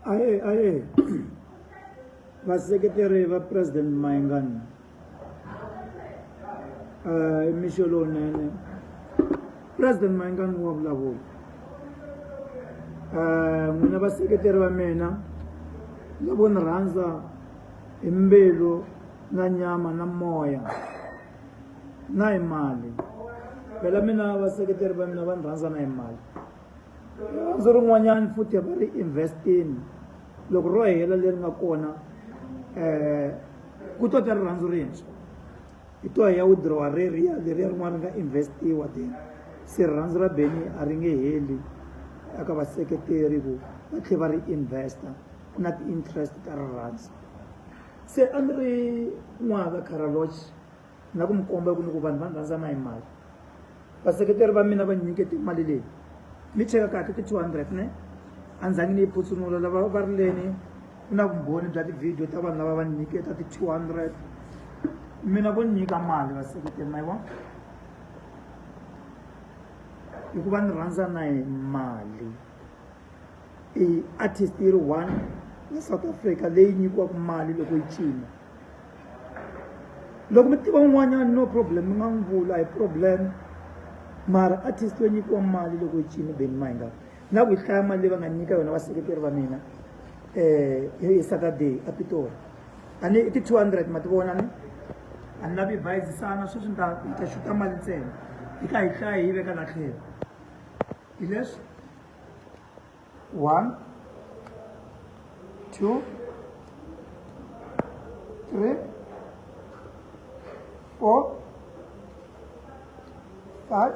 Ahee ahee vaseketeri va president Mayengani i mixo lowunene president Mayengani wa vulavula n'wina vaseketeri va mina lavo ni rhandza hi mbilu na nyama na moya na hi mali phela mina vaseketeri va mina va ni rhandza na hi mali Rirhandzu rin'wanyana futhi va ri invest-ini loko ro hela leri nga kona ku to ta rirhandzu rintshwa hi to hi ya withdraw reriya leriya rin'wana ri nga invest-iwa then se rirhandzu ra Benny a ri nge heli eka vaseketeri ku va tlhela va ri invest-a ku na ti-interest ta rirhandzu se a ni ri n'wana ka Caralotch na ku mi komba ku ni ku vanhu va ni rhandza na hi mali vaseketeri va mina va nyikete mali leyi mi cheka kahle ti 200 ne a ni zangi ni yi phutsunula lava va ri leni ku na vumbhoni bya tivhidiyo ta vanhu lava va ni nyiketa ti 200 mina vo ni nyika mali vaseketeri ma yi vona hikuva ni rhandza na hi mali i artist yi ri one ya South Africa leyi nyikiwaka mali loko yi cina loko mi tiva un'wanyana no problem mi nga n'wi vula hi problem mara artist yo nyikiwa mali loko yi cini Benny Mayengani na ku yi hlaya mali leyi va nga nyika yona vaseketeri va mina hi Saturday a Pitori a ni i ti 200 ma ti vona ni a ni lavi bayizisana sweswi ni ta ni ta xuta mali ntsena hi ka hi hlaya hi veka la tlhelo hi leswi 1 2 3 4 5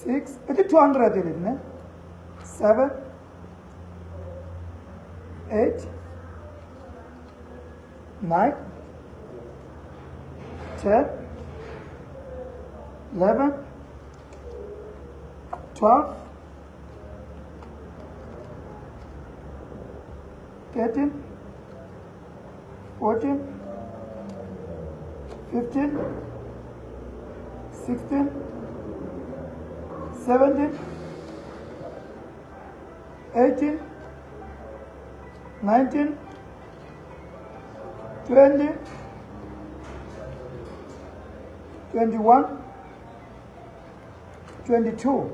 6 i ti 200 leti ne 7 8 9 10 11 12 13 14 15 16 17 18 19 20 21 22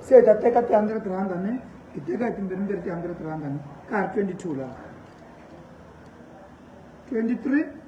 se hi ta teka ti-hundred rand ne hi teka hi timbirhimbirhi ti-hundred rand ne ka ha ri 22 laha 23